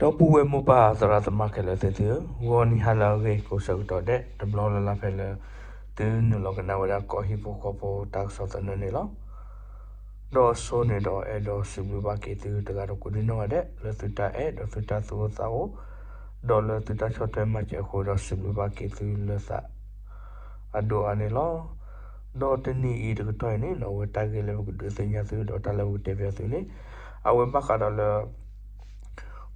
ဒီပုၢ်ဝဲၢ်မိၢ်ပၢ်သရၣ်သမါခဲလၢာ်သ့ၣ်သုဧၢ, ဂီၤနံၤဟါလၢအဂ့ၤကိးဆၢကတီၢ်ဒဲး တဘျီလၢ်လၢ်ဖဲလၢ သုနုာ်လီၤကနၣ်ဝဲဒၣ်ကီၢ်ဟံၣ်ဖိဃီဖိတၢ်ကစီၣ်သနၢၣ်န့ၣ်လီၤ. ဒီးအဆိန့ၣ်ဒီးအဲၣ်ဒိးစံးဘျုးဘၣ်က့ၤသုတဂၤဒီးကိးဒံနီၢ်ဂၤဒဲး လၢသုတၢ်အဲၣ်ဒီးသုတၢ်သူၣ်အိၣ်သးအိၣ် ဒီးလၢသုတၢ်ဆီၣ်ထွဲမၤစၢၤအဃိ ဒီးစံးဘျုးဘၣ်က့ၤသုလၢသး အဒိၣ်အါန့ၣ်လီၤ. ဒီးတနံၤအံၤတကတီၢ်အံၤန့ၣ်နီၣ် အဝဲတၢ်ဂ့ၢ်လၢပကဒုးသ့ၣ်ညါသု ဒီးတၢ်လၢပကတဲပၠးသုန့ၣ် အဝဲဘၣ်ဃးဒီးလၢ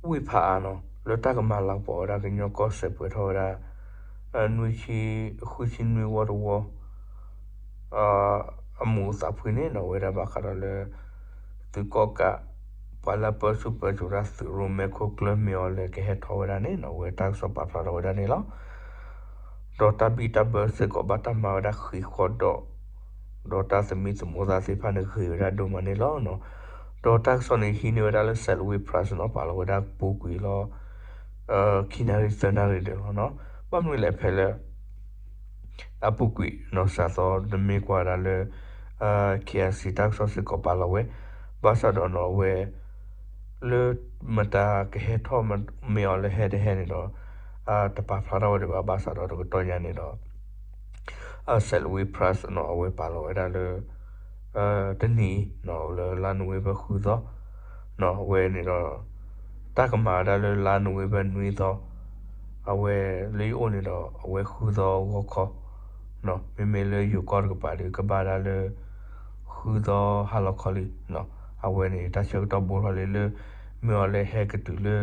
ဝ့ၢ်ဖးအါနီၣ် လၢတၢ်ကမၤလၤကပီၤဝဲဒၣ်ကညီကီၢ်စဲၣ်ပှဲၤထီၣ်ဝဲဒၣ် နွံဆံ ဃုဆံနွံဝီတဝီ အမူးအသးဖှံန့ၣ်နီၣ် အဝဲဒၣ်ဘၣ်ဃးဒီးလၢ သုးကီၣ်ကး ပှၤလၢပၢဆူၣ်ပၢစိးတၢ်သုးရိၣ်မဲခိၣ်ကျၢၢ်မ့ၢ်အီၤလဲၣ်ကဟဲထီၣ်ဝဲဒၣ်န့ၣ်နီၣ် အဝဲတၢ်ကစီၣ်ပာ်ဖျါထီၣ်ဝဲဒၣ်န့ၣ်လီၤ. ဒီးတၢ်ဘံၣ်တၢ်ဘၢစ့ၢ်ကီးဘၣ်တၢ်မၤဝဲဒၣ်ဃံးဃီဒီး ဒီးတၢ်သမံသမိးသးသ့ၣ်တဖၣ်န့ၣ်ဂ့ၤဝဲဒၣ်ဒိၣ်မးန့ၣ်လီၤ. ဒီးတၢ်ကစီၣ်န့ၣ်ဟံးန့ၢ်ဝဲဒၣ်လၢ Salween Press နီၣ် ပာ်လီၤဝဲဒၣ်ပူၤကွံာ်လီၤ ခံနၣ်ရံၣ်သၢနၣ်ရံၣ်ဒၣ်လီၤ. ဘၣ်မနုၤလဲၣ်ဖဲလၢ အပူၤကွံာ်နီၣ် စးသီနမ့ၢ်ကွၢ်ဝဲဒၣ်လၢ KIC တၢ်ကစီၣ်စ့ၢ်ကီးပာ်လီၤဝဲ ဘၣ်ဆၣ်ဒီးနီၣ် အဝဲ လၢမတၤကဟဲထီၣ်မ့ၢ်အီၤလၢဟဲတဟဲန့ၣ်ဒီး တပာ်ဖျါထီၣ်ဝဲဒံးဘၣ် ဘၣ်ဆၣ်ဒီးတကတီၢ်ညါန့ၣ်ဒီး Salween Press နီၣ် အဝဲပာ်လီၤဝဲဒၣ်လၢ တနံၤအံၤ လၢလါနိၣ်ဝ့ဘၢၣ်ဃုသီ အဝဲန့ၣ်ဒီး တၢ်ကမၤဝဲဒၣ်လၢလါနိၣ်ဝ့ဘၢၣ်နွံသီ အဝဲလၢယအိၣ်န့ၣ်ဒီး အဝဲဃုသီဂီၢ်ခီ မ့မ့ၢ်လၢယိၤကီၢ်တကပၤဒီး ကဘၣ်ဒၣ်လၢ ဃုသီဟါလီၤခီလံ. အဝဲန့ၣ် တၢ်ဆၢကတီၢ်ဘိထီၣ်လံလၢ မ့ၢ်အီၤလၢဟဲကတုၤလၢ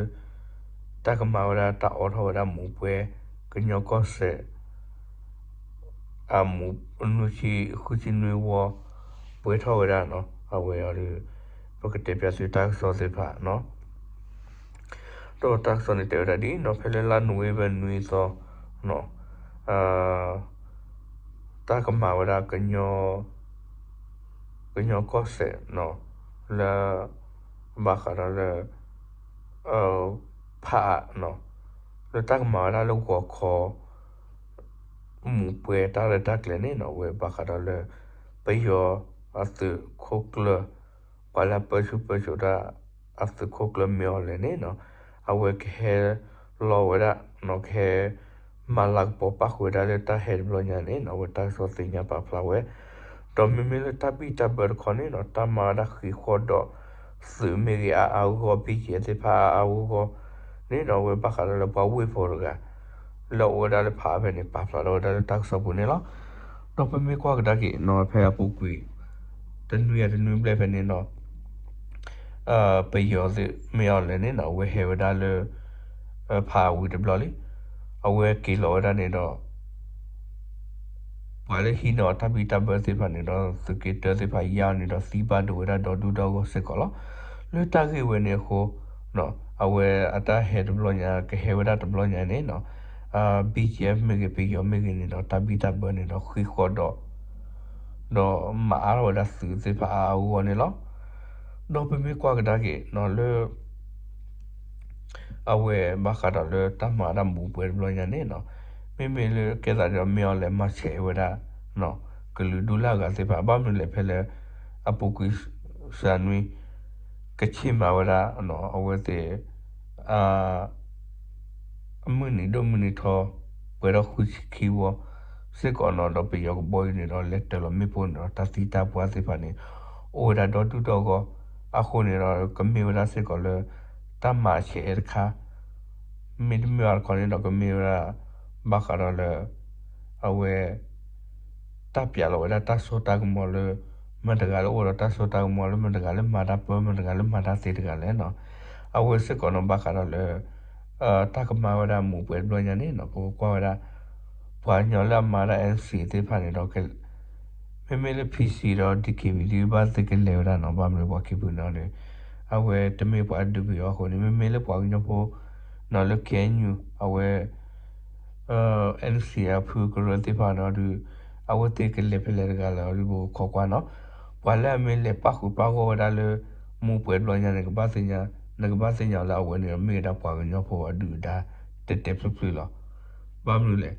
တၢ်ကမၤဝဲဒၣ်တၢ်အိးထီၣ်ဝဲဒၣ်မူးပွဲ ကညီကီၢ်စဲၣ် အမူး နွံဆံ ဃုဆံနွံဝီ ပှဲၤထီၣ်ဝဲဒၣ်နီၣ် အဝဲအီၤဒီး ပကတဲပၠးသုတၢ်ကစီၣ်သ့ၣ်တဖၣ်နီၣ် ဒီးတၢ်ကစီၣ်န့ၣ်တဲဝဲဒၣ်ဒ်အံၤနီၣ် ဖဲလၢလါနိၣ်ဝ့ဘၢၣ်နွံသီ တၢ်ကမၤဝဲဒၣ် ကညီကီၢ်စဲၣ်နီၣ် လၢ ဘၣ်ဃးဒီးလၢ ဖးအါနီၣ် လၢတၢ်ကမၤဝဲဒၣ်လၢဂီၤခီ မူးပွဲတၢ်ရဲၣ်တၢ်ကျဲၤန့ၣ်နီၣ် အဝဲဘၣ်ဃးဒီးလၢ ပယီၤအသုးခိၣ်ကျၢၢ် ပှၤလၢပၢဆူၣ်ပၢစိးတၢ် အသုးခိၣ်ကျၢၢ်မ့ၢ်အီၤလဲၣ်န့ၣ်နီၣ် အဝဲကဟဲလီၤဝဲဒၣ် ကဟဲ မၤလၤကပီၤပၣ်ဃုာ်ဝဲဒၣ်လၢတၢ်ဟဲတဘျီညါန့ၣ်နီၣ် အဝဲတၢ်ကစီၣ်သ့ၣ်ညါပာ်ဖျါဝဲ ဒီးမ့မ့ၢ်လၢတၢ်ဘံၣ်တၢ်ဘၢတခီန့ၣ်နီၣ် တၢ်မၤဝဲဒၣ်ဃံးဃီဒီး သုးမ့ၢ်ဂ့ၤအါအါဂီၢ်ဂီၢ် ဘံၣ်ကဲသ့ၣ်တဖၣ်အါအါဂီၢ်ဂီၢ်န့ၣ်နီၣ် အဝဲဘၣ်ဃးဒီးလၢပှၤဝ့ၢ်ဖိတဂၤ လၢအအိၣ်ဝဲဒၣ်လၢဖးအါဖဲန့ၣ် ပာ်ဖျါထီၣ်ဝဲဒၣ်လၢတၢ်ကစီၣ်ပူၤန့ၣ်လီၤ. ဒီးပမ့ၢ်ကွၢ်ကဒါက့ၤနီၣ် ဖဲအပူၤကွံာ် တနွံအတနွံဘျဲၣ်ဖဲန့ၣ်နီၣ် ပယီၤသုးမ့ၢ်အီၤလဲၣ်န့ၣ်နီၣ် အဝဲဟဲဝဲဒၣ်လၢ ဖးအါဝံၤတဘျီလံ အဝဲက့ၤလီၤဝဲဒၣ်န့ၣ်ဒီး ပှၤလၢဟံးန့ၢ်အီၤတၢ်ဘံၣ်တၢ်ဘၢသ့ၣ်တဖၣ်န့ၣ်ဒီး သုးက့တၢသ့ၣ်တဖၣ်ယါအီၤန့ၣ်ဒီးသံဘၣ်ဒိဝဲဒၣ်ဒီဒူၣ်ဒီဂီၢ်စ့ၢ်ကီးလီၤ. လၢတၢ်ဂ့ၢ်ဝဲန့ၣ်အဃိ အဝဲအတၢ်ဟဲတဘျီညါ ကဟဲဝဲဒၣ်တဘျီညါန့ၣ်နီၣ် BGF မ့ၢ်ဂ့ၤ ပယီၤမ့ၢ်ဂ့ၤန့ၣ်ဒီး တၢ်ဘံၣ်တၢ်ဘၢန့ၣ်ဒီးဃံးဃီဒီး ဒီးမၤအါထီၣ်ဝဲဒၣ်သုးသ့ၣ်တဖၣ်အါအါဂီၢ်ဂီၢ်န့ၣ်လီၤ. ဒီးပမ့ၢ်ကွၢ်ကဒါက့ၤနီၣ်လၢ အဝဲဘၣ်ဃးဒီးလၢတၢ်မၤဝဲဒၣ်မူးပွဲတဘျီညါန့ၣ်နီၣ် မ့မ့ၢ်လၢကဲသးဒီးမ့ၢ်အီၤလဲၣ်မၤဆဲးဝဲဒၣ် ကလုာ်ဒူၣ်လၢအဂၤသ့ၣ်တဖၣ် ဘၣ်မနုၤလဲၣ်ဖဲလၢ အပူၤကွံာ်စှၤနွံ ကဆ့ၣ်မၤဝဲဒၣ် အဝဲသ့ၣ် အမုၢ်နံၤဒိၣ်မုၢ်နံၤထီ ပှဲၤထီၣ်ဃုဆံခံဝီ စ့ၢ်ကီးနီၣ်ဒီးပယီၤကဘီယူၤန့ၣ်ဒီး လဲၤတၢၤလီၤမ့ၣ်ပိၢ်န့ၣ်ဒီး တၢ်သံတၢ်ပှၢ်သ့ၣ်တဖၣ်န့ၣ် အိၣ်ဝဲဒၣ်ဒီဒူၣ်ဒီဂီၢ် အဃိန့ၣ်ဒီး ကမ့ၢ်ဝဲဒၣ်စ့ၢ်ကီးလၢ တၢ်မၤဆဲးတခါ မ့တမ့ၢ်ဘၣ်တခီန့ၣ်ဒီး ကမ့ၢ်ဝဲဒၣ် ဘၣ်ဃးဒီးလၢ အဝဲ တၢ်ပျးလီၤဝဲဒၣ်တၢ်စိတၢ်ကမီၤလၢ မတၤတဂၤလၢအိၣ်ဒီးတၢ်စိတၢ်ကမီၤလၢ မတၤတဂၤလၢမၤတၢ်ပၢ မတၤတဂၤလၢမၤတၢ်သ့တဂၤလဲၣ်နီၣ်. အဝဲစ့ၢ်ကီးနီၣ် ဘၣ်ဃးဒီးလၢ တၢ်ကမၤဝဲဒၣ်မူးပွဲတဘျီညါန့ၣ်နီၣ် ပကကွၢ်ဝဲဒၣ် ပှၤကညီလၢအမၤဝဲဒၣ် NCA သ့ၣ်တဖၣ်န့ၣ်ဒီး မ့မ့ၢ်လၢ PC ဒီး DKBA ဒ်ဘၣ်သ့ၣ်ကလဲၤဝဲဒၣ်နီၣ် ဘၣ်မနုၤပှၤခံဖုန့ၣ်ဒီး အဝဲတမ့ၢ်ပှၤဒုးပယီၤအဃိန့ၣ် မ့မ့ၢ်လၢပှၤကညီဖိ နီၣ်လၢ KNU အဝဲ NCA အဖုကရၢသ့ၣ်တဖၣ်န့ၣ်ဒီး အဝဲသ့ၣ်ကလဲၤဖဲလဲၣ်တဂၤလဲၣ်အီၤဒီး ပကခိးကွၢ်နီၣ်. ပှၤလၢအမ့ၢ်လဲၤပၣ်ဃုာ်ပၣ်ဂီၢ်ဝဲဒၣ်လၢ မူးပွဲတဘျီညါန့ၣ် ကဘၣ်သ့ၣ်ညါ နကဘၣ်သ့ၣ်ညါလၢအဝဲန့ၣ်ဒီး မ့ၢ်ဝဲဒၣ်ပှၤကညီဖိအဒုၣ်အဒါ တဲာ်တဲာ်ဖျုးဖျုးလီၤ. ဘၣ်မနုၤလဲၣ်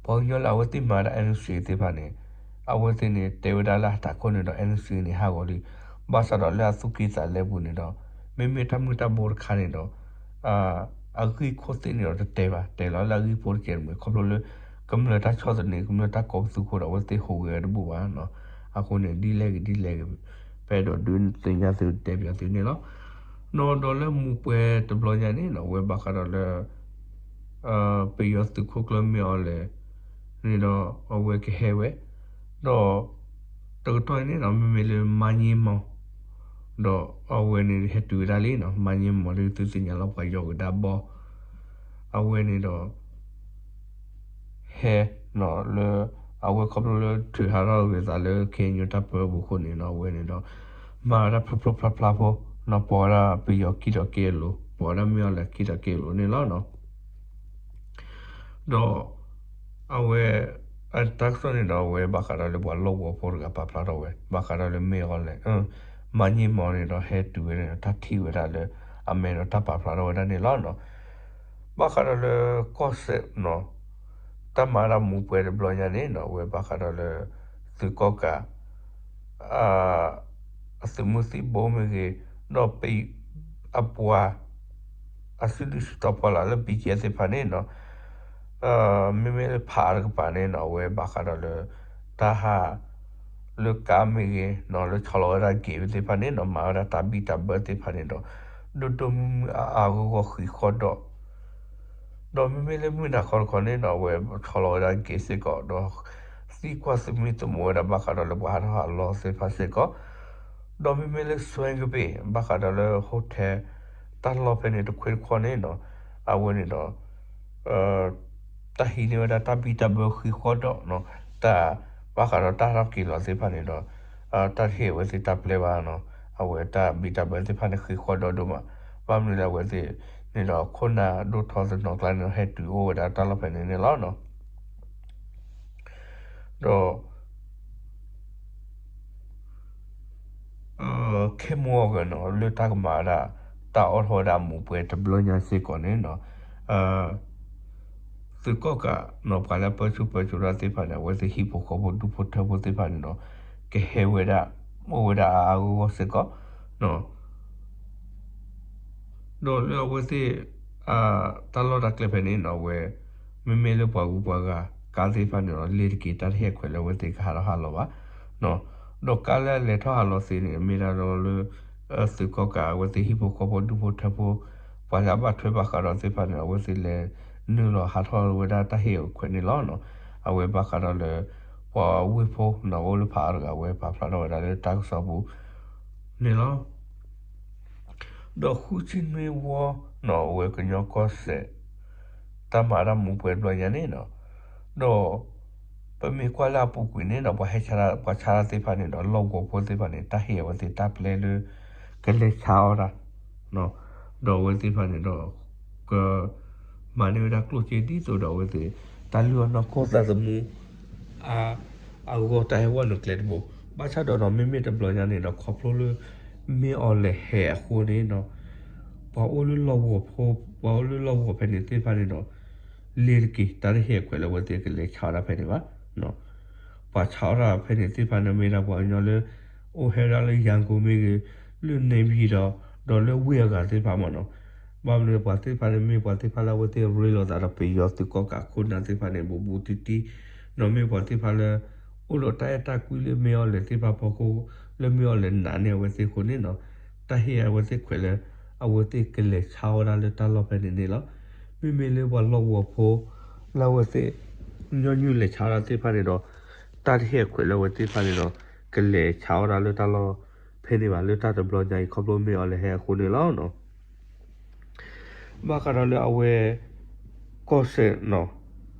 ပှၤကညီလၢအဝဲသ့ၣ်မၤဝဲဒၣ် NCA သ့ၣ်တဖၣ်န့ၣ် အဝဲသ့ၣ်န့ၣ် တဲဝဲဒၣ်လၢအတၢ်ခိၣ်န့ၣ်ဒီး NCA န့ၣ် ဟးဂီၤလံ. ဘၣ်ဆၣ်ဒီးလၢအသူၣ်ကံၢ်သးလဲပူၤန့ၣ်ဒီး မ့မ့ၢ်တၢ်မုၢ်တၢ်ဘိတခါန့ၣ်ဒီး အဂံၢ်ခိၣ်သ့ၣ်န့ၣ်ဒီးတတဲဘၣ်, တဲလီၤလၢအဂံၢ်ဖိတကဲးတမံၤ ခီဖျိလၢ ကမျၢၢ်တၢ်ဆီၣ်သနံး ကမျၢၢ်တၢ်ကိးပသူအဃိဒီး အဝဲသ့ၣ်ဟူးဂဲၤတဘူၣ်ဘၣ်နီၤ. အဃိန့ၣ် ဒ်လဲၣ်ဂ့ၤဒ်လဲၣ်ဂ့ၤ ပအဲၣ်ဒိးဒုးသ့ၣ်ညါသုတဲပၠးသုန့ၣ်လီၤ. နီၢ်ဒီးလၢမူပှဲၤတဘျီညါန့ၣ်နီၤ အဝဲဘၣ်ဃးဒီးလၢ ပယီၤသုးခိၣ်ကျၢၢ်မ့ၢ်အီၤလဲၣ်န့ၣ်ဒီး အဝဲကဟဲဝဲ ဒီး တကတီၢ်အံၤန့ၣ်နီၤ မ့မ့ၢ်လၢမါည့မီၤ ဒီးအဝဲန့ၣ်ဟဲတုၤဝဲဒၣ်လံနီၤ. မါည့မီၤလၢသုသ့ၣ်ညါလီၤပှၤယီၤကဒါဘီ အဝဲန့ၣ်ဒီး ဟဲ လၢ အဝဲခီဖျိလၢထုးဟးထီၣ်ဂ့ၤသးလၢ ခ့ၣ်အဲၣ်ယူၣ် တၢ်ပၢပူၤအဃိန့ၣ်နီၤ အဝဲန့ၣ်ဒီး မၤဝဲဒၣ်ဖျိဖျိဖျါဖျါဖိနီၤ ပိာ်ဝဲဒၣ်ပယီၤခံထံၣ်က့အလိၤ ပိာ်ဝဲဒၣ်မ့ၢ်အီၤလဲၣ်ခံထံၣ်က့အလိၤန့ၣ်လီၤနီၤ. ဒီး အဝဲ အတၢ်ကစီၣ်န့ၣ်ဒီး အဝဲဘၣ်ဃးဒီးလၢပှၤလီၢ်ကဝီၤဖိတဂၤပာ်ဖျါထီၣ်ဝဲ ဘၣ်ဃးဒီးလၢမ့ၢ်အီၤလဲၣ် မါည့မီၤန့ၣ်ဒီးဟဲတုၤဝဲန့ၣ်ဒီး တၢ်ထံၣ်ဝဲဒၣ်လၢ အမဲာ်ဒီးတၢ်ပာ်ဖျါထီၣ်ဝဲဒၣ်န့ၣ်လီၤနီၤ. ဘၣ်ဃးဒီးလၢကီၢ်စဲၣ်နီၤ တၢ်မၤတၢ်မူပှဲၤတဘျီညါန့ၣ်နီၤ အဝဲဘၣ်ဃးဒီးလၢ သုးကီၣ်ကး အသုးမုၢ်သံၣ်ဘိမ့ၢ်ဂ့ၤ ဒီး အပှၤ အစုဒုၣ်စုတီၤဖီလာ်လၢ ဘံကဲသ့ၣ်တဖၣ်န့ၣ်နီၤ မ့မ့ၢ်လၢဖးအါတကပၤန့ၣ်နီၤ အဝဲဘၣ်ဃးဒီးလၢ တၢ်ဟး လၢကါမ့ၢ်ဂ့ၤနီၤ လၢဆီလီၤဝဲဒၣ်က့ၤဝဲသ့ၣ်တဖၣ်န့ၣ်နီၤ မၤဝဲဒၣ်တၢ်ဘံၣ်တၢ်ဘၢသ့ၣ်တဖၣ်န့ၣ်ဒီး ဒိၣ်ဒိၣ်မုၢ်မုၢ်အါအါဂီၢ်ဂီၢ်ဃံးဃီဒီး ဒီးမ့မ့ၢ်လၢမုၢ်နၤခီတခီန့ၣ်နီၤ အဝဲဆီလီၤဝဲဒၣ်က့ၤစ့ၢ်ကီး ဒီးသံကွၢ်သမံသမိးဝဲဒၣ်ဘၣ်ဃးဒီးလၢပှၤဟးထီၣ်ဟးလီၤသ့ၣ်တဖၣ်စ့ၢ်ကီး ဒီးမ့မ့ၢ်လၢစွဲကပ့ၤ ဘၣ်ဃးဒီးလၢ hotel တၢ်လီၢ်ဖဲန့ၣ်တခွ့တခီန့ၣ်နီၤ အဝဲန့ၣ်ဒီး တၢ်ဟံးန့ၢ်ဝဲဒၣ်တၢ်ဘံၣ်တၢ်ဘၢဃံးဃီဒီးနီၤ တၢ် ဘၣ်ဃးဒီးတၢ်ဟးထီၣ်က့ၤလီၤသ့ၣ်တဖၣ်န့ၣ်ဒီး တၢ်တဟ့ၣ်အဝဲသ့ၣ်တၢ်ပျဲဘၣ်နီၤ အဝဲတၢ်ဘံၣ်တၢ်ဘၢသ့ၣ်တဖၣ်န့ၣ်ဃံးဃီဒီဒိၣ်မး ဘၣ်မနုၤလဲၣ်အဝဲသ့ၣ်န့ၣ်ဒီး ခိၣ်နၢ်ဒိၣ်ထီသနီၤကျါန့ၣ်ဒီး ဟဲတုၤအိၣ်ဝဲဒၣ်တၢ်လီၢ်ဖဲန့ၣ်န့ၣ်လီၤနီၤ ဒီး ခဲမုၢ်အဂီၢ်နီၤ လၢတၢ်ကမၤဝဲဒၣ် တၢ်အိးထီၣ်ဝဲဒၣ်အမူးပှဲၤတဘျီညါစ့ၢ်ကီးန့ၣ်နီၤ သုးကီၣ်ကးနီၤ ပှၤလၢအပၢဆူၣ်ပၢစိးတၢ်သ့ၣ်တဖၣ်န့ၣ် အဝဲသ့ၣ်ဟံၣ်ဖိဃီဖိဒူၣ်ဖိထၢဖိသ့ၣ်တဖၣ်န့ၣ်ဒီး ကဟဲဝဲဒၣ် အိၣ်ဝဲဒၣ်အါအါဂီၢ်ဂီၢ်စ့ၢ်ကီး ဒီးလၢအဝဲသ့ၣ် တၢ်လီၢ်တၢ်ကျဲဖဲန့ၣ်နီၤ အဝဲ မ့မ့ၢ်လၢပှၤဂုၤပှၤဂၤကါသ့ၣ်တဖၣ်န့ၣ်ဒီး လ့ၤတက့ၤတၢ်တဟ့ၣ်အခွဲးလၢအဝဲသ့ၣ်ကဟးထီၣ်ဟးလီၤဘၣ် ဒီးကါလၢအလဲၤထီၣ်ဟးလီၤသ့န့ၣ် မ့ၢ်ဒၣ်လီၤလၢ သုးကီၣ်ကးအဝဲသ့ၣ်ဟံၣ်ဖိဃီဖိဒူၣ်ဖိထၢဖိ ပှၤလၢအဘၣ်ထွဲဘၣ်ဃးဒီးသ့ၣ်တဖၣ်န့ၣ် အဝဲသ့ၣ်လဲၤနုာ်လီၤဟးထီၣ်ဝဲဒၣ်တၢ်ဟ့ၣ်အခွဲးန့ၣ်လီၤ. အဝဲဘၣ်ဃးဒီးလၢ ပှၤဝ့ၢ်ဖိနီၤ အိၣ်လၢဖးအါတဂၤ အဝဲပာ်ဖျါထီၣ်ဝဲဒၣ်လၢတၢ်ကစီၣ်ပူၤန့ၣ်လီၤ. ဒီးဃုဆံနွံဝီနီၤ အဝဲကညီကီၢ်စဲၣ် တၢ်မၤတၢ်မူးပှဲၤတဘျီညါန့ၣ်နီၤ ဒီး ပမ့ၢ်ကွၢ်လၢအပူၤကွံာ်န့ၣ်နီၤ ပှၤဟဲဆါ ပှၤဆါတၢ်သ့ၣ်တဖၣ်န့ၣ်ဒီး လီၢ်ကဝီၤဖိသ့ၣ်တဖၣ်န့ၣ် တၢ်ဟ့ၣ်အဝဲသ့ၣ်တၢ်ပျဲလၢ ကလဲၤဆါအီၣ်တၢ် ဒီးအဝဲသ့ၣ်တဖၣ်န့ၣ်ဒီး က မၤန့ၢ်ဝဲဒၣ်ကျိၣ်စ့ဒ်သိးဒီးအဝဲသ့ၣ် တၢ်လုၢ်အီၣ်နီၢ်ကီၢ်သးသမူ အ အဂီၢ်တၢ်ဟဲဝဲနုာ်ကျဲတဘိ ဘၣ်ဆၣ်ဒီးနီၤ မ့မ့ၢ်တဘျီညါန့ၣ်ဒီး ခီဖျိလၢ မ့ၢ်အီၤလဲၤဟဲအဃိန့ၣ်နီၤ ပှၤအိၣ်လၢလီၢ်ကဝီၤဖိ ပှၤအိၣ်လၢလီၢ်ကဝီၤဖဲန့ၣ်သ့ၣ်တဖၣ်န့ၣ်ဒီး လ့ၤတက့ၤ တၢ်တဟ့ၣ်အခွဲးလၢအဝဲသ့ၣ်ကလဲၤဆါအီၣ်တၢ်ဖဲန့ၣ်ဘၣ် ပှၤဆါအီၣ်တၢ်ဖဲန့ၣ်သ့ၣ်တဖၣ်န့ၣ် မ့ၢ်ဒၣ်ပှၤကညီလၢ အိၣ်ဟဲဒၣ်လၢယၤကိာ်မ့ၢ်ဂ့ၤ လၢနဲဘံၣ်ဒီး ဒီးလၢဝ့ၢ်အဂၤသ့ၣ်တဖၣ်မ့ၢ်နီၤ ဘၣ်မနုၤပှၤသ့ၣ်တဖၣ်န့ၣ် မ့ၢ်ပှၤသ့ၣ်တဖၣ်လၢအဝဲသ့ၣ်ရ့လိာ်သးဒီးပယီၤသုးကီၣ်ကးခိၣ်နၢ်သ့ၣ်တဖၣ်န့ၣ် ဘူးဘူးတံၢ်တံၢ် ဒီးမ့ၢ်ပှၤသ့ၣ်တဖၣ်လၢ အိၣ်ဒီးတၢ်အဲၣ်တၢ်ကွံလၢမ့ၢ်အီၤလဲၤသ့ၣ်တဖၣ်ဖီခိၣ် လၢမ့ၢ်အီၤလဲၤနာ်န့ၢ်အဝဲသ့ၣ်အဃိန့ၣ်နီၤ တၢ်ဟ့ၣ်အဝဲသ့ၣ်ခွဲးလၢ အဝဲသ့ၣ်ကလဲၤဆါအီၣ်ဝဲဒၣ်လၢတၢ်လီၢ်ဖဲန့ၣ်န့ၣ်လီၤ. မ့မ့ၢ်လၢပှၤလီၢ်ကဝီၤဖိ လၢအဝဲသ့ၣ် ညီနုၢ်လဲၤဆါအီၣ်တၢ်သ့ၣ်တဖၣ်န့ၣ်ဒီး တၢ်တဟ့ၣ်အခွဲးလၢအဝဲသ့ၣ်တဖၣ်န့ၣ်ဒီး ကလဲၤဆါအီၣ်ဒၣ်လၢတၢ်လီၢ်ဖဲန့ၣ်ဘၣ် လၢတၢ်တဘျီညါအံၤ ခီဖျိမ့ၢ်အီၤလဲၤဟဲအဃိန့ၣ်လီၤ. ဘၣ်ဃးဒီးလၢအဝဲ ကီၢ်စဲၣ်နီၤ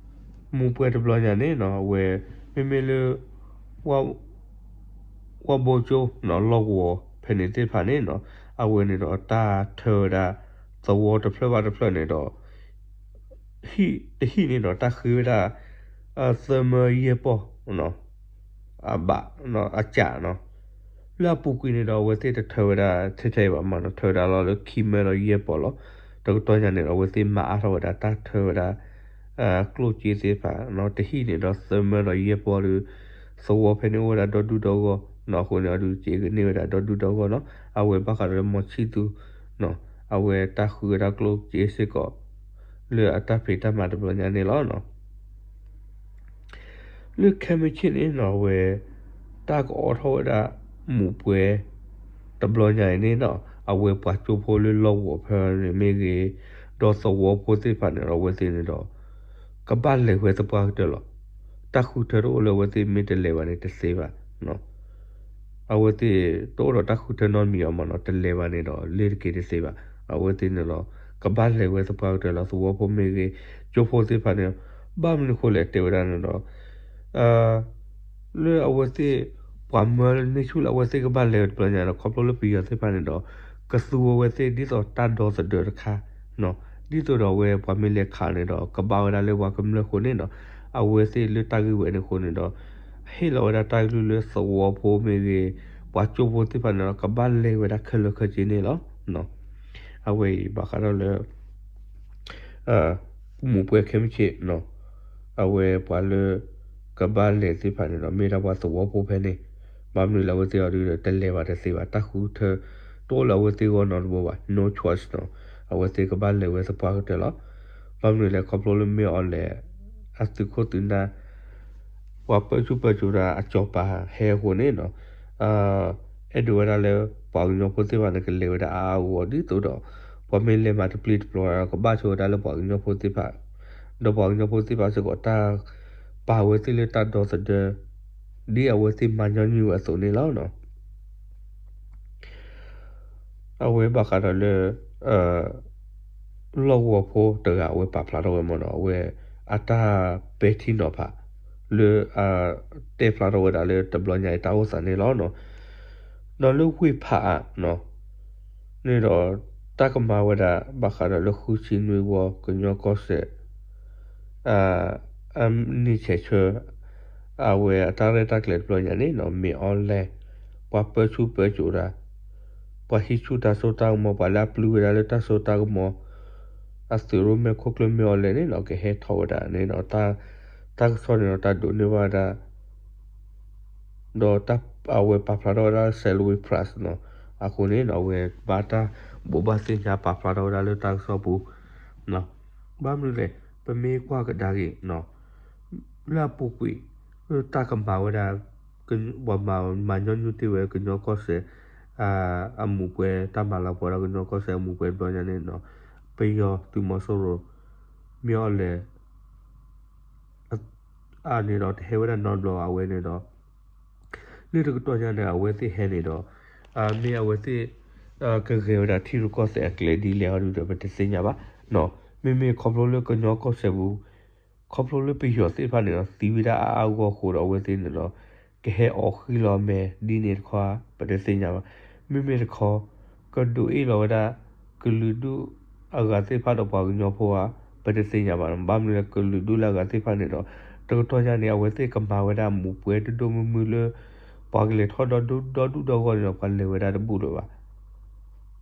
မူးပှဲၤတဘျီညါန့ၣ်နီၤ အဝဲ မ့မ့ၢ်လၢ ဝၣ်ဘိကၠိနီၤ လီၢ်ကဝီၤဖဲန့ၣ်သ့ၣ်တဖၣ်န့ၣ်နီၤ အဝဲန့ၣ်ဒီးတၢ်ထၢဝဲဒၣ် သဝီတဖျၢၣ်ဘၣ်တဖျၢၣ်န့ၣ်ဒီး ဟံၣ်တဟံၣ်န့ၣ်ဒီးတၢ်ဃ့ဝဲဒၣ် သၢမၢယဲၢ်ပီၢ် အဘး အကးနီၤ လၢအပူၤကွံာ်န့ၣ်ဒီး အဝဲသ့ၣ်တထၢဝဲဒၣ်ထဲထဲအံၤဘၣ်မးနီၤ ထၢဝဲဒၣ်လီၤလၢခံမၢဒီးယဲၢ်ပီၢ်လီၤ. တကတီၢ်ညါန့ၣ်ဒီး အဝဲသ့ၣ်မၤအါထီၣ်ဝဲဒၣ်တၢ်ထၢဝဲဒၣ် ကျိၣ်စ့သ့ၣ်တဖၣ် တဟံၣ်န့ၣ်ဒီးသၢမၢဒီးယဲၢ်ပီၢ်ဒီး သဝီဖဲန့ၣ်အိၣ်ဝဲဒၣ်ဒီဒူၣ်ဒီဂီၢ်နီၤ အဃိန့ၣ်အဒုးက့ၤကန့ၢ်ဝဲဒၣ်ဒီဒူၣ်ဒီဂီၢ်နီၤ အဝဲဘၣ်ဃးဒီးလၢမီၤဆံၣ်သူၣ်နီၤ အဝဲတၢ်ဃုဝဲဒၣ်ကျိၣ်စ့စ့ၢ်ကီး လၢအတၢ်ဖံးတၢ်မၤတဘျီညါန့ၣ်လီၤ. လၢခဲမုၢ်ဆ့ၣ်န့ၣ်နီၤ အဝဲ တၢ်ကအိးထီၣ်ဝဲဒၣ်မူးပွဲ တဘျီညါအံၤန့ၣ်နီၤ အဝဲပှၤကၠိဖိလၢလီၢ်ကဝီၤဖဲန့ၣ်မ့ၢ်ဂ့ၤ ဒီးသဝီဖိသ့ၣ်တဖၣ်န့ၣ်ဒီး အဝဲသ့ၣ်န့ၣ်ဒီး ကဘၣ်လဲၤဝဲသပှၢ်ကတၢၢ်လီၤ. တၢ်ဃုထၢတအိၣ်လၢအဝဲသ့ၣ်မ့ၢ်တလဲၤဘၣ်န့ၣ်တသ့ဘၣ်. အဝဲသ့ၣ်တအိၣ်ဒီးတၢ်ဃုထၢနီတမံၤအီၤမးနီၤ တလဲၤဘၣ်န့ၣ်ဒီး လ့ၤတက့ၤတသ့ဘၣ်. အဝဲသ့ၣ်န့ၣ်လီၤ ကဘၣ်လဲၤဝဲသပှၢ်ကတၢၢ်လီၤ သဝီဖိမ့ၢ်ဂ့ၤ ကၠိဖိသ့ၣ်တဖၣ်န့ၣ် ဘၣ်မနုၤဃိလဲၣ်တဲဝဲဒၣ်န့ၣ်ဒီး လၢအဝဲသ့ၣ် ပှၤမၢလၢန့ၢ်ဆူၣ်လၢအဝဲသ့ၣ်ကဘၣ်လဲၤဝဲတဘျီညါဒီး ခီဖျိလၢပယီၤသ့ၣ်တဖၣ်န့ၣ်ဒီး ကသူဝဲသ့ၣ်ဒ်သိးတၢ်ဒီသဒၢတခါ ဒ်သိးဒီးအဝဲပှၤမ့ၢ်လဲၤခးန့ၣ်ဒီး ကဘၣ်ဝဲဒၣ်လၢပှၤကမျၢၢ်အဃိန့ၣ်ဒီး အဝဲသ့ၣ်လၢတၢ်ဂ့ၢ်ဝဲန့ၣ်အဃိန့ၣ်ဒီး ဟ့ၣ်လီၤဝဲဒၣ်တၢ်ကလုၢ်လၢသဝီဖိမ့ၢ်ဂ့ၤ ပှၤကၠိဖိသ့ၣ်တဖၣ်န့ၣ်ဒီး ကဘၣ်လဲၤဝဲဒၣ်ခဲလၢာ်ခဲဆ့န့ၣ်လီၤ. အဝဲအံၤဘၣ်ဃးဒီးလၢ မူးပွဲခဲမုၢ်ဆ့ၣ်နီၤ အဝဲပှၤလၢ ကဘၣ်လဲၤသ့ၣ်တဖၣ်န့ၣ်ဒီး မ့ၢ်ဒၣ်ပှၤသဝီဖိဖဲန့ၣ် ဘၣ်မနုၤလဲၣ်အဝဲသ့ၣ်အီၤဒုးဒီး တလဲၤဘၣ်တသ့ဘၣ် တၢ်ဃုထၢ တအိၣ်လၢအဝဲသ့ၣ်ဂီၢ်နီတဘိဘၣ် no choice နီၤ အဝဲသ့ၣ်ကဘၣ်လဲၤဝဲသပှၢ်ကတၢၢ်လီၤ. ဘၣ်မနုၤလဲၣ်ခီဖျိလၢမ့ၢ်အီၤလဲၣ် အသုးခိၣ်သုးနၢ် ပှၤပၢဆူၣ်ပၢစိးတၢ်အစီၤပၤဟဲအဃိန့ၣ်နီၤ အဲၣ်ဒိးဝဲဒၣ်လၢ ပှၤကညီဖိသ့ၣ်တဖၣ်န့ၣ် ကလဲၤဝဲဒၣ်အါအါဂီၢ်ဂီၢ်ဒ်သိးဒီး ပှၤမ့ၢ်လဲၤမၤတပျံၤတပျီၤဒီး ကဘၣ်ဆိဝဲဒၣ်လၢပှၤကညီဖိသ့ၣ်တဖၣ် ဒီးပှၤကညီဖိသ့ၣ်တဖၣ်စ့ၢ်ကီးတၢ် ပာ်ဝဲသ့ၣ်လၢတၢ်ဒီသဒၢ ဒ်အဝဲသ့ၣ်မၤညီနုၢ်ဝဲအသိးန့ၣ်လီၤ. အဝဲဘၣ်ဃးဒီးလၢ လီၢ်ကဝီၤဖိတဂၤ အဝဲပာ်ဖျါထီၣ်ဝဲမ့ၢ်နီၤ အဝဲအတၢ်ပဲာ်ထံနီၤဖး လၢ တဲဖျါထီၣ်ဝဲဒၣ်လၢတဘျီညါအံၤတၢ်အိၣ်သးန့ၣ်လီၤ. ဒီးလၢဝ့ၢ်ဖးအါ န့ၣ်ဒီး တၢ်ကမၤဝဲဒၣ် ဘၣ်ဃးဒီးလၢဃုဆံနွံဝီ ကညီကီၢ်စဲၣ် အနံၣ်ဆဲးဆၢ အဝဲအတၢ်ရဲၣ်တၢ်ကျဲၤတဘျီညါန့ၣ်နီၤ မ့ၢ်အီၤလဲၣ် ပှၤပၢဆူၣ်ပၢစိးတၢ် ပှၤဟံးဆူၣ်တၢ်စိတၢ်ကမီၤ ပှၤလၢအပျုၢ်ဝဲဒၣ်လၢတၢ်စိတၢ်ကမီၤ အသုးရိၣ်မဲာ်ခိၣ်ကျၢၢ်မ့ၢ်အီၤလဲၣ်န့ၣ်နီၤ ကဟဲထီၣ်ဝဲဒၣ်န့ၣ်ဒီး တၢ်ကစီၣ်န့ၣ်ဒီး တၢ်ဒိးန့ၢ်ဘၣ်ဝဲဒၣ် ဒီးအဝဲပာ်ဖျါထီၣ်ဝဲဒၣ် Salween Press နီၤ အဃိန့ၣ်နီၤ အဝဲဘၣ်တၢ်ဘိးဘၣ်သ့ၣ်ညါပာ်ဖျါထီၣ်ဝဲဒၣ်လၢတၢ်ကစီၣ်ပူၤ ဘၣ်မနုၤလဲၣ် ပမ့ၢ်ကွၢ်ကဒါက့ၤ လၢအပူၤကွံာ် လၢတၢ်ကမၤဝဲဒၣ် ပှၤမၤညီနုၢ်တ့ၢ်ဝဲကညီကီၢ်စဲၣ် အမူးပွဲ တၢ်မၤလၤကပီၤဝဲဒၣ်ကညီကီၢ်စဲၣ်အမူးပွဲတဘျီညါန့ၣ်နီၤ ပယီၤသုးမီၤစိရိၤ မ့ၢ်အီၤလဲၣ် အန့ၣ်ဒီးတဟဲဝဲဒၣ်နီတဘျီဘၣ် အဝဲန့ၣ်ဒီး လၢတကတီၢ်ညါန့ၣ် အဝဲသ့ၣ်ဟဲန့ၣ်ဒီး မ့ၢ်အဝဲသ့ၣ် ကဂဲၤဝဲဒၣ်ထံရူၢ်ကီၢ်သဲးအကျဲဒ်လဲၣ်အီၤဒုဒီး ပတသ့ၣ်ညါဘၣ်. မ့မ့ၢ်ခီဖျိလၢကညီကီၢ်စဲၣ်ပူၤ ခီဖျိလၢပယီၤသ့ၣ်တဖၣ်န့ၣ်ဒီး သံဝဲဒၣ်အါအါဂီၢ်ဂီၢ်အဃိဒီး အဝဲသ့ၣ်န့ၣ်ဒီး ကဟဲအီၣ်ဃံလီၤမဲာ်ဒ်န့ၣ်တခီ ပတသ့ၣ်ညါဘၣ်. မ့မ့ၢ်တခီ ကဒုးအ့ၣ်လီၤဝဲဒၣ် ကလုာ်ဒူၣ်အဂၤသ့ၣ်တဖၣ်ဒီးပှၤကညီဖိဧါ ပတသ့ၣ်ညါဘၣ်. ဘၣ်မနုၤလဲၣ် ကလုာ်ဒူၣ်လၢအဂၤသ့ၣ်တဖၣ်န့ၣ်ဒီး တကတီၢ်ညါန့ၣ် အဝဲသ့ၣ်ကမၤဝဲဒၣ်မူးပွဲဒိၣ်ဒိၣ်မုၢ်မုၢ်လၢ ပှၤကလဲၤထီၣ်ဒီဒူၣ်ဒီဒူၣ်ဒီဂီၢ်န့ၣ်ဒီး ပှၤလဲၤဝဲဒၣ်တဘူၣ်လၢၤဘၣ်.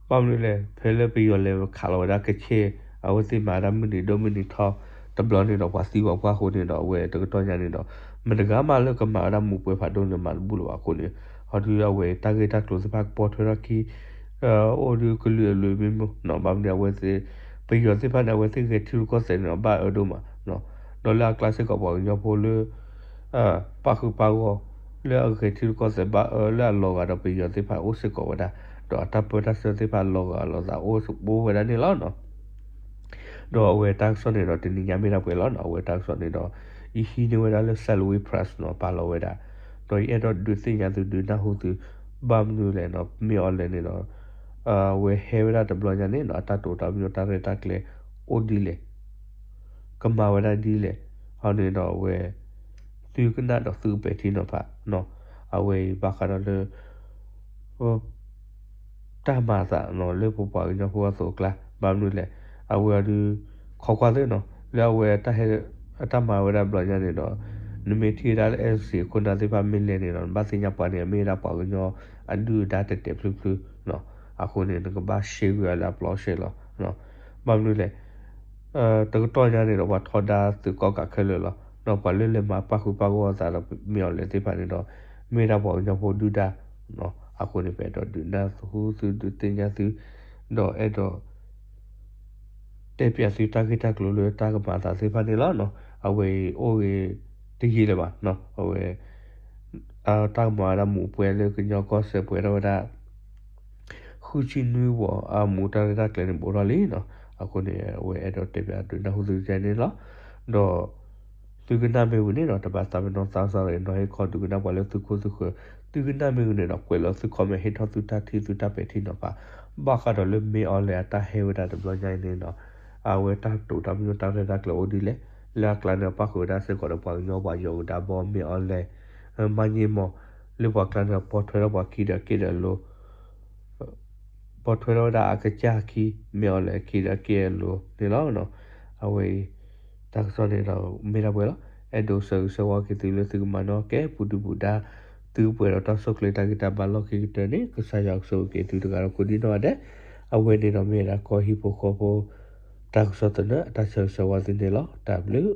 ဘၣ်မနုၤလဲၣ် ဖဲလၢပယီၤလဲၤခးလီၤဝဲဒၣ်ကဆ့ၣ် အဝဲသ့ၣ်မၤဝဲဒၣ်မုၢ်နံၤဒိၣ်မုၢ်နံၤထီ တဘျီန့ၣ်ဒီး ပှၤသံပှၤပှၢ်အဃိန့ၣ်ဒီး အဝဲတကတီၢ်ညါန့ၣ်ဒီး မတဂၤမးလၢကမၤဝဲဒၣ်မူးပွဲဖးဒိၣ်န့ၣ် မၤတဘူၣ်လၢၤဘၣ်အဃိန့ၣ် အီၤဒုအဝဲတၢ်ဂ့ၢ်တၢ်ကျိၤသ့ၣ်တဖၣ်ကပိာ်ထွဲထီၣ်ခံ အိၣ်ဒုကလုာ်အလုာ်မ့ၢ်မ့ၢ် ဘၣ်မနုၤအဝဲသ့ၣ် ပယီၤသ့ၣ်တဖၣ်န့ၣ် အဝဲသ့ၣ်ဂဲၤထံရူၢ်ကီၢ်သဲးန့ၣ်ဒီး ဘၣ်အၢဒိၣ်မး ဒီးလၢအကျါစ့ၢ်ကီးပှၤကညီဖိလၢ ပာ်ဃုာ်ပာ်ဂီၢ် လၢအဂဲၤထံရူၢ်ကီၢ်သဲးဘၣ်အၢလၢအလီၤဂာ်ဒီးပယီၤသ့ၣ်တဖၣ်အိၣ်စ့ၢ်ကီးဝဲဒၣ် ဒီးအတၢ်ပၢတၢ်ဆှၢသ့ၣ်တဖၣ်လီၤဂာ်လီၤသးအိၣ်ဝဲဒၣ်န့ၣ်လီၤ. ဒီးအဝဲတၢ်ကစီၣ်န့ၣ်ဒီးတနံၤညါမ့ၢ်ဒၣ်ပှဲၤလီၤနီၤ အဝဲတၢ်ကစီၣ်န့ၣ်ဒီး ယဟံးန့ၢ်ဝဲဒၣ်လၢ Salween Press နီၤ ပာ်လီၤဝဲဒၣ် ဒီးယအဲၣ်ဒိးဒုးသ့ၣ်ညါသုဒုးနၢ်ဟူသု ဘၣ်မနုၤလဲၣ်နီၤ မ့ၢ်အီၤလဲၣ်န့ၣ်ဒီး အဝဲဟဲဝဲဒၣ်တဘျီညါန့ၣ်နီၤ အတၢ်တိာ်တၢ်ပညိၣ်တၢ်ရဲၣ်တၢ်ကျဲၤအိၣ်ဒ်လဲၣ် ကမၤဝဲဒၣ်ဒ်လဲၣ် အီၤန့ၣ်ဒီးအဝဲ သုကနၣ်ဒီးသုကပဲာ်ထံနီၤဖးနီၤ အဝဲအံၤဘၣ်ဃးဒီးလၢ တၢ်မၤအသးနီၤလၢပပှၤကညီဖိအသိးအကျါ ဘၣ်မနုၤလဲၣ် အဝဲအီၤဒုး ခိးကွၢ်သ့ၣ်နီၤ လၢအဝဲတၢ်ဟဲ အတၢ်မၤဝဲဒၣ်ဘျီညါန့ၣ်ဒီး နမ့ၢ်ထံၣ်ဝဲဒၣ်လၢ အဲၣ်စံၣ် အခိၣ်နၢ်သ့ၣ်တဖၣ်မ့ၢ်လဲၤန့ၣ်ဒီး နဘၣ်သ့ၣ်ညါပှၤန့ၣ် မ့ၢ်ဝဲဒၣ်ပှၤကညီအဒုၣ်အဒါတဲာ်တဲာ်ဖျုဖျုနီၤ အဃိန့ၣ် နကဘၣ်ရှဲကွံာ်အီၤလၢအပျီရှဲလီၤ ဘၣ်မနုၤလဲၣ် တကတီၢ်ညါန့ၣ်ဒီး ပှၤထီဒါသုးကီၣ်ကးခဲလၢာ်လီၤ. ဒီးပှၤလၢလဲၤမၤပာ်ဃုာ်ပာ်ဂီၢ်အသးဒီးမ့ၢ်အီၤလဲၣ်သ့ၣ်တဖၣ်န့ၣ်ဒီး မ့ၢ်ဝဲဒၣ်ပှၤကညီဖိဒုၣ်ဒါ အဃိန့ၣ် ပအဲၣ်ဒိးဒုးနၢ်ဟူသုဒုးသ့ၣ်ညါသု ဒီးအဲၣ်ဒိး တဲပၠးသုတၢ်ဂ့ၢ်တၢ်ကျိၤလၢတၢ်ကမၤအသးသ့ၣ်တဖၣ်န့ၣ်လီၤ. အဝဲအံၤအိၣ်ဂ့ၤတယံာ်လၢၤဘၣ်, အဝဲ တၢ်ကမၤဝဲဒၣ်မူးပွဲလၢကညီကီၢ်စဲၣ် ပှဲၤထီၣ်ဝဲဒၣ် ဃုဆံနွံဝီၤ အမူးတၢ်ရဲၣ်တၢ်ကျဲၤန့ၣ် ဘူးထီၣ်လံလီၤ. အဃိန့ၣ် အဝဲအဲၣ်ဒိးတဲပၠးဒုးနၢ်ဟူသုန့ၣ်လီၤ. ဒီး သုကနၣ်မ့ၢ်ဝံၤန့ၣ်ဒီး တဘၣ်သးပ့ၤနီၣ်သးစၢ်ဒီး နီၤဟ့ၣ်ခီဒုးကနၣ်ပှၤလၢသုခိၣ်သုဃၢၤ, သုကနၣ်မ့ၢ်ဝံၤန့ၣ်ဒီး ကွဲးလီၤသု comment ဟ့ၣ်ထီၣ်သုတၢ်ထံၣ်သုတၢ်ပဲာ်ထံနီၤဖး, ဘၣ်ဃးဒီးလၢမ့ၢ်အီၤလဲၣ်အတၢ်ဟဲဝဲဒၣ်တဘျီညါအံၤန့ၣ်ဒီး အဝဲတၢ်တိာ်တၢ်ပညိၣ်တၢ်ရဲၣ်တၢ်ကျဲၤအိၣ်ဒ်လဲၣ်, လၢအကျါန့ၣ်ပၣ်ဃုာ်ဝဲဒၣ်စ့ၢ်ကီးဒီးပှၤကညီပှၤယီၤကဒါဘီ မ့ၢ်အီၤလဲၣ် မၤန့ၢ်မီၢ် လၢပှၤကျါန့ၣ်ပီထွဲထီၣ်ပှၤခံဒီးအက့ၢ်ဒီးအလိၤ ပိာ်ထွဲထီၣ်ဝဲဒၣ်အကစၢ်ခံ မ့ၢ်အီၤလဲၣ်အခံဒီးအက့ၢ်အလိၤန့ၣ်လီၤ. အဝဲအံၤ တၢ်ကစီၣ်န့ၣ်ဒီးမ့ၢ်ဒၣ်ပှဲၤလီၤ. အဲၣ်ဒိးဆၢဂ့ၤဆၢဝါက့ၤသုလၢသုကမၤနီၣ်ကဲ ပူၤဒုၣ်ပူၤဒါ သုပှဲၤဒီးတၢ်ဆိၣ်ကျဲၤတၢ်ဂံၢ်တၢ်ဘါလီၢ်ခံကတၢၢ်န့ၣ် ကစၢ်ယွၤကဆိၣ်ဂ့ၤက့ၤသုတဂၤဒီးကိးဒံနီၢ်ဂၤဒဲး. အဝဲန့ၣ်ဒီးမ့ၢ်ဝဲဒၣ်ကီၢ်ဟံၣ်ဖိဃီဖိ တၢ်ကစီၣ်သနၢၣ် အတၢ်ဆၢဂ့ၤဆၢဝါသုန့ၣ်လီၤ. တၢ်ဘျုး